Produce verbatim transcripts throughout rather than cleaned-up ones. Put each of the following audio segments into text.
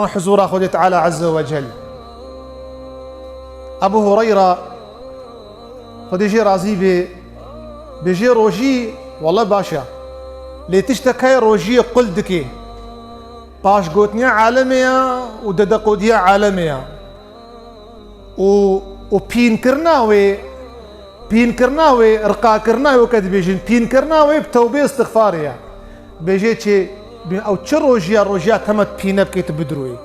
Huzûra Xwedê Teala Azze ve Cel. Ebu Hureyra, Xwedê jê razî bê, bêjê rojî, wele baş e. Lê tiştek heye rojiyê qul dike. Paşgotiya alemê ya û dedeqodiya alemê ya. Û, û pînkirina wê, pînkirina wê, riqakirina wê, weke dibêjin, pînkirina wê bi tewbê, istixfarê ye. Bêjê çi, ew çi rojiya, rojiya tema pîne bike, tu bidirûyî.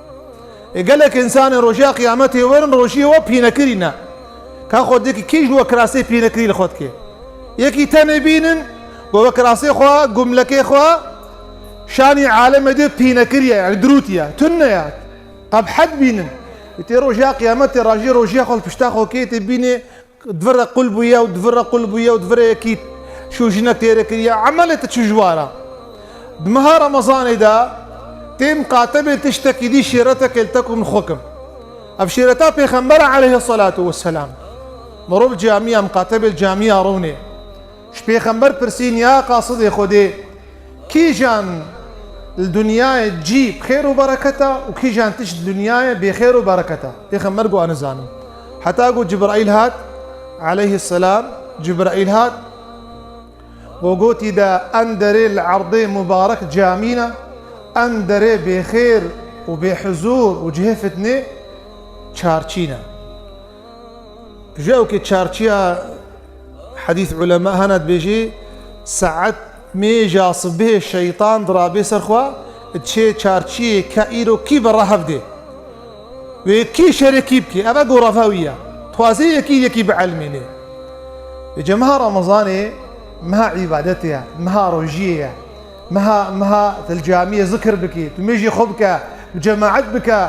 Ê gelek însanê rojiya qiyametê werin, rojiyê we pînekirî ne. Ka xwe dikî kî ji we kirasê pînekirî li xwe dike? Yekî tenê bînin, go we kirasê xwe, gumlekê xwe, şanî alemê dê pînekiriye, yani dirûtiye, tune ya. Qebhet bînin. Tê rojiya qiyametê rajî rojiya xwe li pişta xwe kê, tê bînê di vir re qul bûye û di vir re qul bûye û di vir re yekî şû jinek têre kiriye. Emelê te çi ji wara? Di meha Remezanê de tê miqatebê tiştekî dî, şêretekê li te ku min xwe kim. Ev şêreta Pêxembera aleyhisselatu vesselam. Mirov camiya, miqatebê camiya rûnê. Ji Pêxember pirsîn ya qasidê Xwedê, kîjan li dinyayê cî bi xêr û bereketa û kîjan tişt li dinyayê bêxêr û bereketa? Pêxember got, "Ez nizanim." Heta ku Cibraîl hat, aleyhisselam, Cibraîl hat, û gotî de, "En derê li erdê mubarek camî ne, en derê bêxêr û bêhuzûr û cihê fitnê çarçî ne." Ji ewkê çarçiya hedîs ulema hene dibêjî, saet mêja sibê şeytan dirabê ser xwe, diçê çarçiyê ke îro kî bi rehev dê. Wê kî şerê kî bikê, ev e gorava wî ye. Twazê yekî yekî bielmînê. Vêce meha Remezanê, meha îbadetê ye, meha rojiyê ye. Meha, meha tu li camiyê zikir bikî, tu mêjî xwe bike, bi cemaet bike,